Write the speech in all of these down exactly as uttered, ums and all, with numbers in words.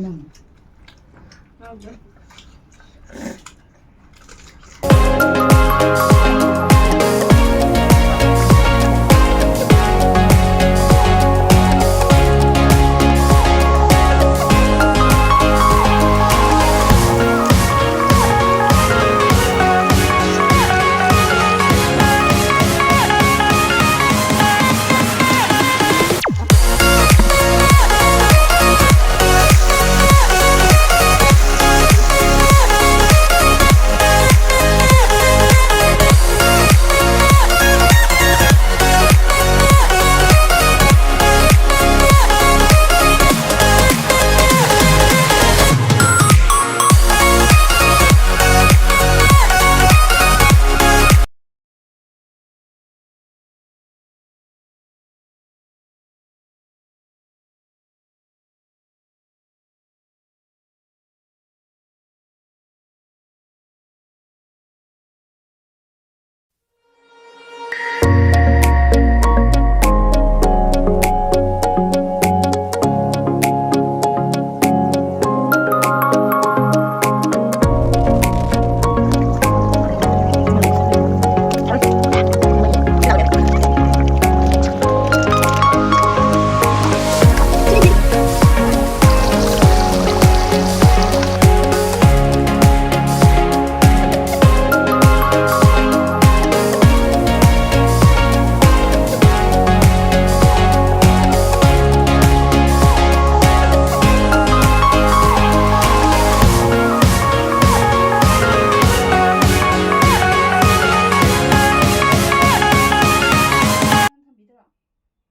ꯅꯪ꯫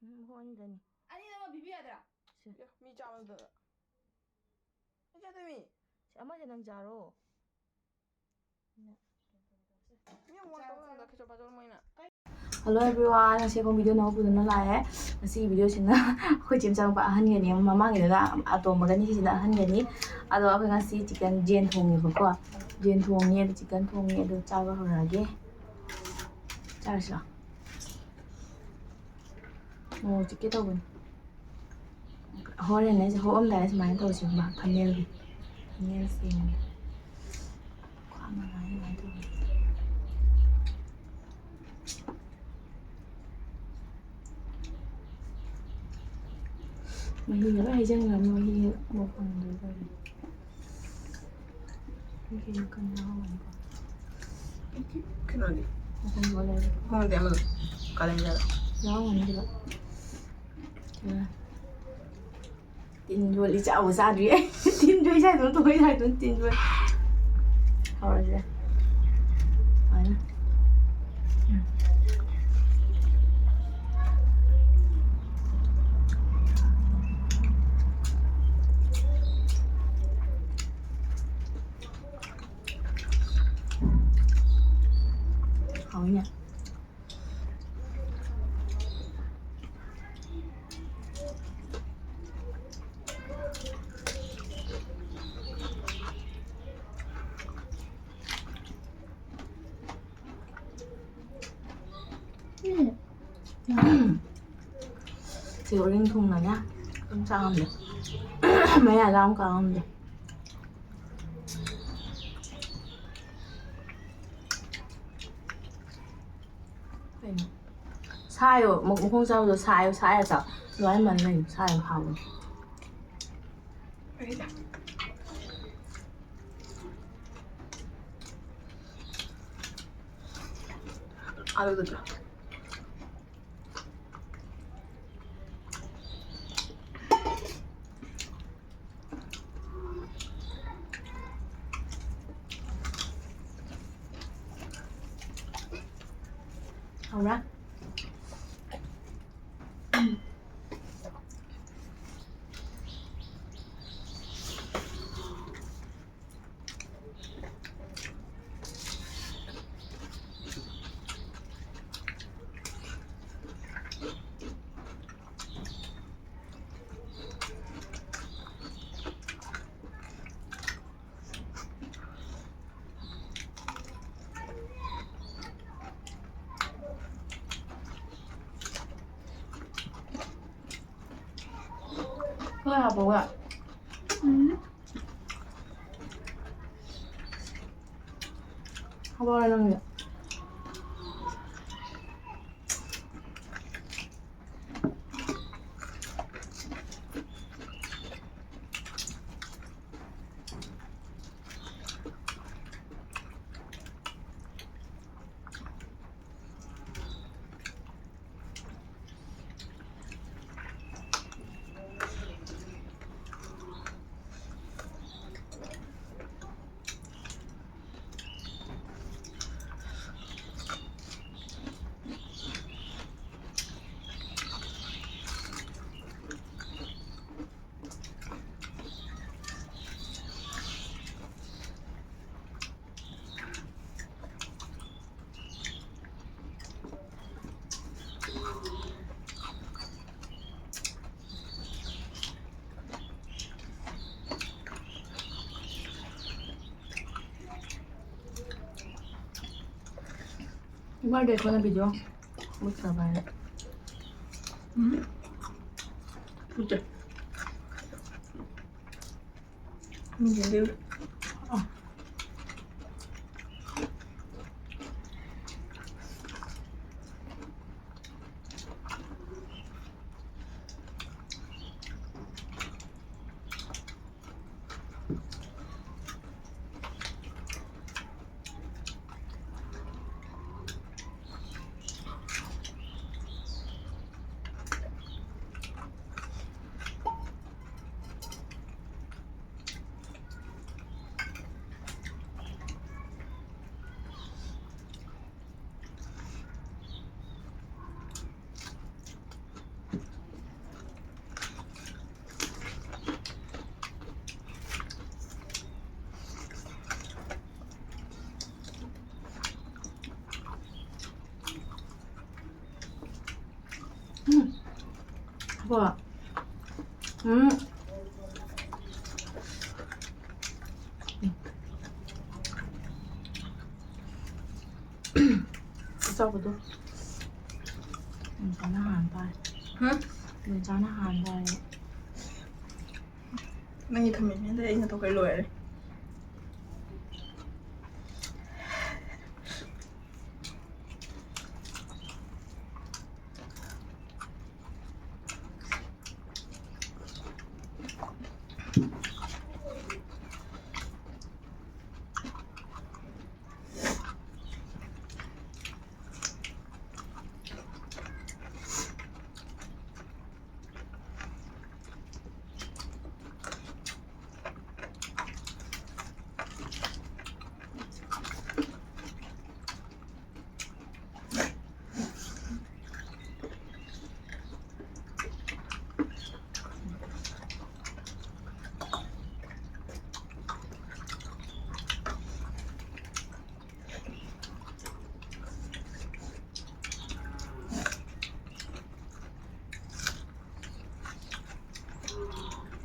ꯎꯝ, ꯍꯣꯏ, ꯑꯅꯤꯗꯅꯤ꯫ ꯑꯅꯤꯗꯃꯛ ꯄꯤꯕꯤ ꯌꯥꯗ꯭ꯔꯥ? ꯁꯦ꯫ ꯌꯥ, ꯃꯤ ꯆꯥꯕꯗ꯫ ꯃꯤ ꯆꯥꯗꯣꯏ ꯃꯤ꯫ ꯁꯦ, ꯑꯃꯁꯦ ꯅꯪ ꯆꯥꯔꯣ꯫ ꯃꯤ ꯑꯃꯨꯛ ꯋꯥꯠꯇꯕ ꯀꯥꯟꯗ ꯈꯤꯇꯪ ꯐꯖꯅ ꯃꯣꯏꯅ꯫ Hello everyone, ꯉꯁꯤ ꯑꯩꯈꯣꯏ video ꯑꯅꯧꯕꯗꯨꯅ ꯂꯥꯛꯑꯦ꯫ ꯉꯁꯤꯒꯤ videoꯁꯤꯅ ꯑꯩꯈꯣꯏ ꯆꯦ ꯃꯆꯥꯅꯨꯄꯥ ꯑꯍꯟꯒꯅꯤ, ꯃꯃꯥꯡꯒꯤꯗꯨꯅ ꯑꯇꯣꯝꯕꯒꯅꯤ, ꯁꯤꯁꯤꯅ ꯑꯍꯟꯒꯅꯤ꯫ ꯑꯗꯣ ꯑꯩꯈꯣꯏ ꯉꯁꯤ chicken ꯖꯦꯟ ꯊꯣꯡꯉꯦꯕꯀꯣ꯫ ꯖꯦꯟ ꯊꯣꯡꯉꯦ, ꯑꯗꯣ chicken ꯊꯣꯡꯉꯦ, ꯑꯗꯣ ꯆꯥꯕ ꯍꯧꯔꯛꯑꯒꯦ꯫ ꯆꯥꯔꯁꯤꯔꯣ? ꯃꯣꯔꯣꯛ ꯆꯤꯛꯀꯦ ꯇꯧꯕꯅꯤ꯫ ꯍꯣꯔꯦꯟ ꯑꯩꯁꯦ ꯍꯣꯛꯑꯝꯗꯥꯏꯗ ꯁꯨꯃꯥꯏꯅ ꯇꯧꯁꯤꯕ, ꯊꯝꯅꯦꯜꯒꯤ ꯊꯝꯅꯦꯜ ꯁꯦꯝꯒꯦ꯫ ꯈ꯭ꯋꯥꯡ ꯅꯥꯏ ꯑꯗꯨꯃꯥꯏꯅ ꯇꯧꯕꯅꯤ꯫ ꯃꯍꯤꯒ ꯂꯣꯏ ꯍꯩꯖꯤꯟꯈ꯭ꯔꯕꯅꯤ, ꯃꯍꯤ ꯃꯐꯝꯗꯨꯗ꯫ ꯃꯍꯤ ꯃꯈꯜ ꯌꯥꯎꯔꯝꯒꯅꯤꯀꯣ꯫ ꯀꯩꯅꯣꯗꯤ? ꯃꯈꯜ ꯌꯥꯎꯔꯝꯒꯅꯤ꯫ ꯈꯪꯗꯦ, ꯑꯃꯗꯣ ꯀꯥꯂꯦꯟꯖꯥꯗ꯫ ꯌꯥꯎꯔꯝꯒꯅꯤ ꯑꯗꯨꯗ꯫ ꯁꯤꯗ꯫ ꯇꯤꯟ ꯌꯣꯠꯂꯤ ꯆꯥꯕꯨ ꯆꯥꯗ꯭ꯔꯤ ꯑꯩ꯫ ꯇꯤꯟ ꯌꯣꯠꯂꯤ ꯆꯥꯏꯗꯨꯅ ꯇꯣꯈꯩ ꯆꯥꯏꯗꯨꯅ ꯇꯤꯟ ꯌꯣꯠꯂꯤ꯫ ꯍꯧꯔꯁꯦ꯫ ꯁꯨꯃꯥꯏꯅ꯫ ꯎꯝ꯫ ꯍꯥꯎꯏꯅꯦ꯫ ꯎꯝ꯫ ꯁꯤ ꯎꯔꯤꯡ ꯊꯨꯡꯅꯅꯦ ꯑꯗꯨꯝ ꯆꯥ ꯉꯝꯗꯦ꯫ ꯃꯌꯥꯗ ꯑꯃ ꯀꯥ ꯉꯝꯗꯦ꯫ ꯀꯩꯅꯣ? ꯁꯥꯏꯌꯣ, ꯃꯈꯣꯡ ꯆꯥꯕꯗꯣ ꯁꯥꯏꯌꯣ, ꯁꯥꯏꯔ ꯆꯥꯎ꯫ ꯂꯣꯏꯔꯦ, ꯃꯟ ꯂꯩ, ꯁꯥꯏꯌꯣ, ꯍꯥꯎꯕꯅꯦ꯫ ꯑꯗꯨꯗꯨꯒ꯫ ꯍꯧꯔꯦ꯫ ꯍꯥꯞꯄꯒ꯫ ꯎꯝ꯫ ꯍꯋꯥꯏ ꯅꯪꯗꯤ꯫ ꯏꯃꯥꯗꯤ ꯑꯩꯈꯣꯏꯅ video ꯃꯨꯠꯈ꯭ꯔꯕ ꯍꯥꯏꯅ꯫ ꯎꯝ꯫ ꯃꯨꯠꯇꯦ꯫ ꯃꯨꯠꯇꯦ꯫ ꯑ꯫ ꯎꯝ꯫ ꯀꯣ꯫ ꯎꯝ꯫ ꯑꯆꯧꯕꯗꯣ꯫ ꯅꯦꯆꯥꯅ ꯍꯥꯟ ꯇꯥꯔꯦ꯫ ꯍꯥ? ꯅꯦꯆꯥꯅ ꯍꯥꯟ ꯇꯥꯔꯦ꯫ ꯅꯪꯒꯤ ꯊꯝꯃꯤꯅꯦ, ꯑꯗꯩ ꯑꯩꯅ ꯇꯧꯈꯩ ꯂꯣꯏꯔꯦ꯫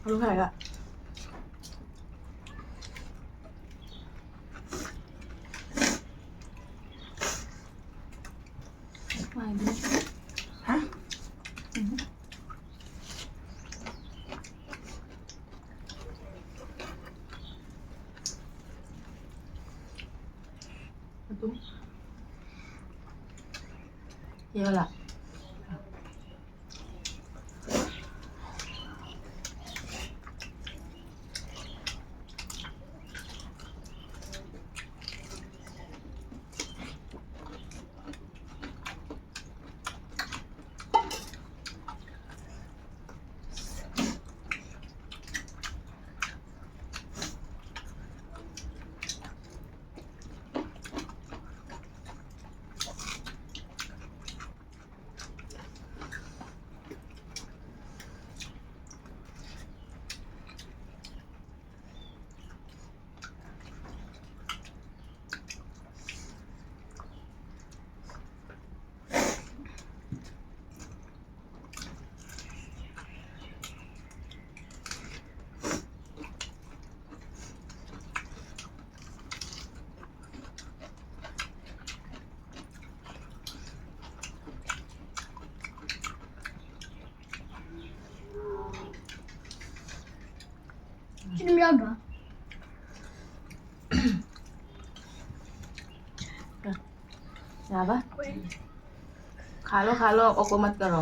ꯑꯗꯨ ꯍꯥꯏꯔꯒ ꯑꯗꯨꯝ ꯌꯦꯡꯉꯂꯥ꯫ ꯁꯤ ꯑꯗꯨꯝ ꯌꯥꯕ꯭ꯔꯥ? ꯌꯥꯕ? ꯈꯥ ꯂꯣ, ꯈꯥ ꯂꯣ, ꯑꯣꯀꯣ ꯃꯠ ꯀꯔꯣ꯫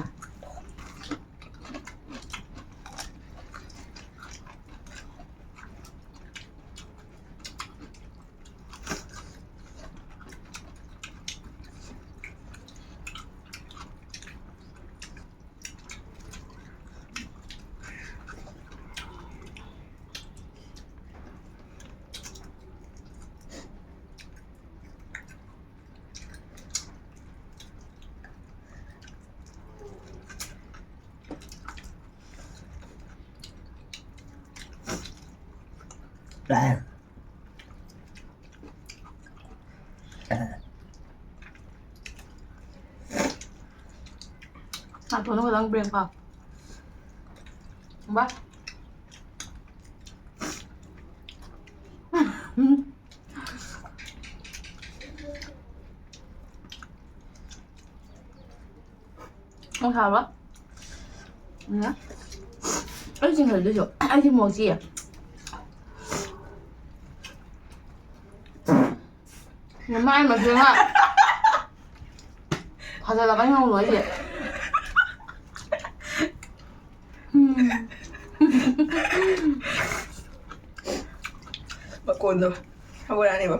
ꯅꯥꯇꯣꯟꯗꯣ ꯈꯇꯪ ꯕ꯭ꯔꯦꯛ ꯐꯥꯎ꯫ ꯕꯥ꯫ ꯅꯪ ꯁꯥꯕ꯭ꯔꯣ? ꯎꯝ꯫ ꯑꯩ ꯆꯤꯡꯈꯠꯂꯤꯗꯨꯁꯨ꯫ ꯑꯩꯗꯤ ꯃꯣꯔꯣꯛ ꯆꯤꯌꯦ꯫ ꯅꯃꯥꯏ ꯃꯁꯤꯡ ꯑꯃ꯫ ꯐꯖꯔꯕ ꯌꯦꯡꯉꯨ ꯑꯩꯁꯦ꯫ ꯎꯝ꯫ ꯃꯀꯣꯟꯗꯣ ꯍꯧꯔꯛꯑꯅꯦꯕ꯫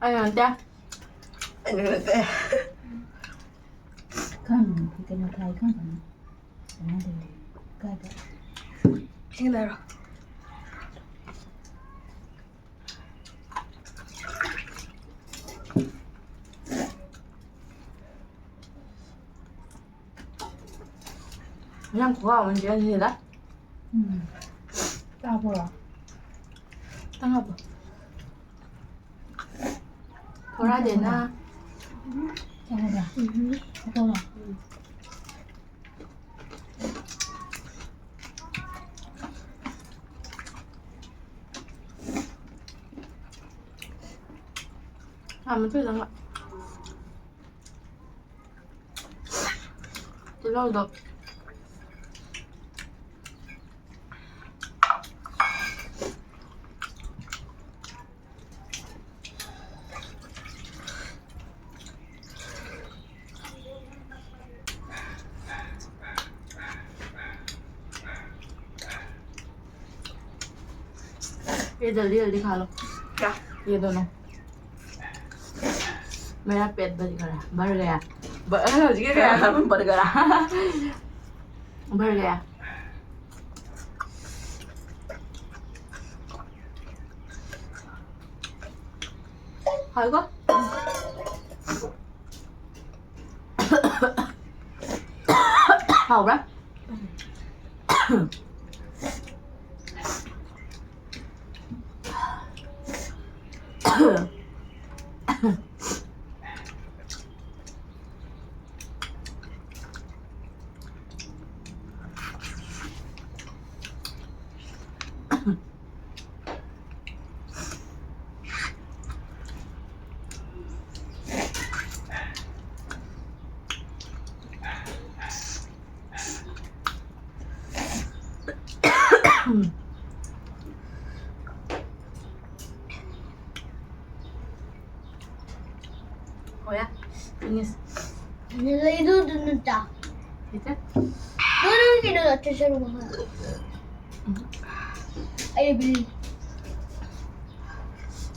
ꯑꯩꯅ ꯅꯠꯇꯦ꯫ ꯑꯩꯅ ꯅꯠꯇꯦ꯫ ꯈꯪꯉꯦ, ꯀꯩꯅꯣ ꯊꯥꯏ ꯈꯪꯉꯦ꯫ ꯀꯃꯥꯏꯅ ꯇꯧꯔꯤ? ꯀꯥꯏꯗ? ꯏꯁꯤꯡ ꯂꯩꯔꯣ꯫ ꯌꯥꯝ ꯈꯨꯍꯥꯎ ꯑꯃ ꯆꯦꯟꯁꯤꯗ꯫ ꯎꯝ꯫ ꯆꯥꯕ꯭ꯔꯣ? ꯇꯪꯉꯕꯣ? ꯕꯣꯔꯥꯗꯤꯅ꯫ ꯆꯥꯕ꯭ꯔꯥ? ꯎꯝ꯫ ꯆꯥꯕ꯭ꯔꯥ? ꯎꯝ꯫ ꯌꯥꯝ ꯃꯆꯨꯗꯪꯒ꯫ ꯇꯤꯜꯍꯧꯗꯣ꯫ ये जल्दी जल्दी खा लो। क्या? ये दोनों। मेरा पेट भर गया, भर गया। ब-, हाँ, ये क्या? बढ़ गया। बढ़ गया। खाएगा? खाओगा? Kuya, inis. Nilay doon, doon, doon, ta. Ito? Doon ang kinulat sa sarungan. Ay, bili.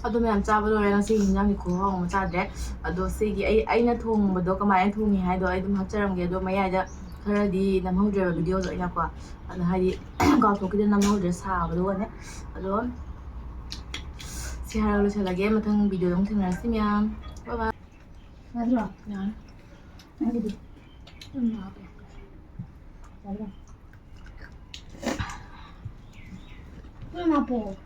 ꯑꯗꯣ ꯃꯌꯥꯝ ꯆꯥꯕ ꯂꯣꯏꯔꯦ꯫ ꯉꯁꯤ ꯍꯤꯟꯖꯥꯡꯗꯤ ꯈꯨꯍꯥꯎ ꯑꯃ ꯆꯥꯗ꯭ꯔꯦ꯫ ꯑꯗꯣ ꯁꯤꯒꯤ ꯑꯩ, ꯑꯩꯅ ꯊꯣꯡꯕꯗꯣ ꯀꯃꯥꯏꯅ ꯊꯣꯡꯉꯤ ꯍꯥꯏꯗꯣ ꯑꯩ ꯑꯗꯨꯝ ꯍꯥꯞꯆꯔꯝꯒꯦ꯫ ꯑꯗꯣ ꯃꯌꯥꯏꯗ ꯈꯔꯗꯤ ꯅꯝꯍꯧꯗ꯭ꯔꯦꯕ ꯚꯤꯗꯤꯑꯣꯗꯣ ꯑꯩꯅꯀꯣ꯫ ꯑꯗꯣ ꯍꯥꯏꯗꯤ ꯀꯥꯎꯊꯣꯛꯈꯤꯗꯅ ꯅꯝꯍꯧꯗ꯭ꯔꯦ ꯁꯥꯕꯗꯨꯒꯅꯦ꯫ ꯑꯗꯣ ꯁꯤ ꯍꯥꯏꯔꯒ ꯂꯣꯏꯁꯤꯜꯂꯒꯦ꯫ ꯃꯊꯪ ꯚꯤꯗꯤꯑꯣꯗ ꯑꯃꯨꯛ ꯊꯦꯡꯅꯔꯁꯤ ꯃꯌꯥꯝ꯫ ꯕꯥꯏ ꯕꯥꯏ꯫ ꯌꯥꯗ꯭ꯔꯣ? ꯌꯥꯔꯦ꯫ ꯅꯪꯒꯤꯗꯤ? ꯎꯝ, ꯍꯥꯞꯄꯦ꯫ ꯌꯥꯗ꯭ꯔꯣ? ꯎꯝ, ꯍꯥꯞꯄꯣ꯫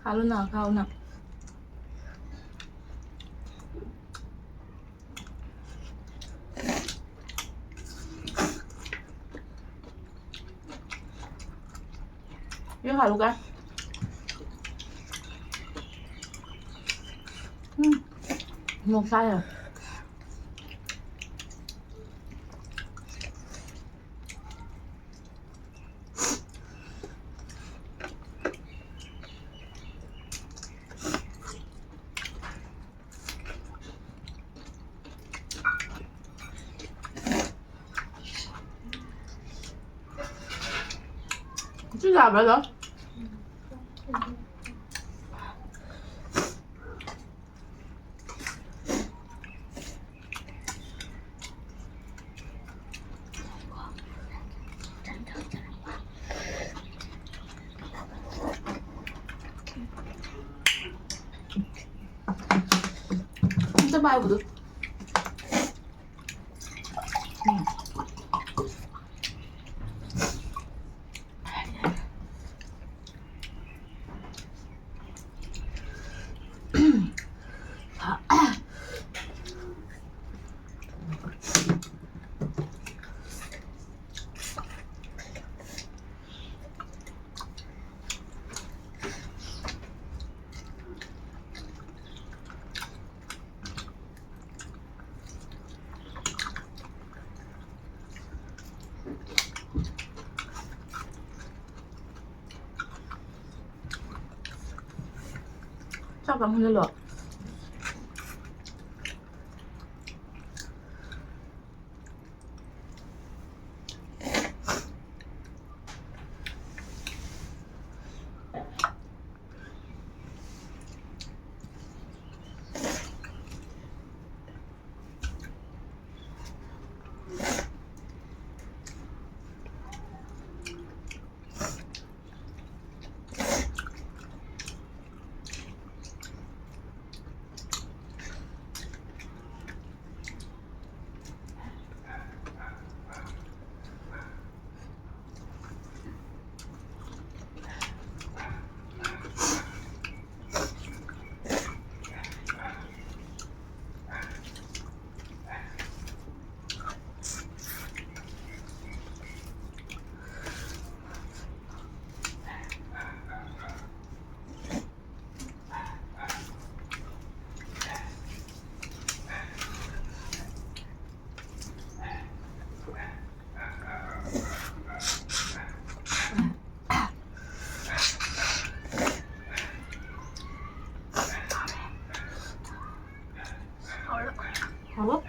ꯈꯥꯎꯅ, ꯈꯥꯎꯅ꯫ Yung halo ka? Hmm. Mukha yun. ꯁꯤ ꯌꯥꯕ꯭ꯔꯥ ꯑꯗꯣ? ꯑꯝꯇ ꯄꯥꯏꯌꯨ ꯑꯗꯨ꯫ ꯆꯥꯛ ꯈꯤꯇꯪ ꯍꯟꯖꯜꯂꯣ꯫ ꯍꯥꯎꯕ?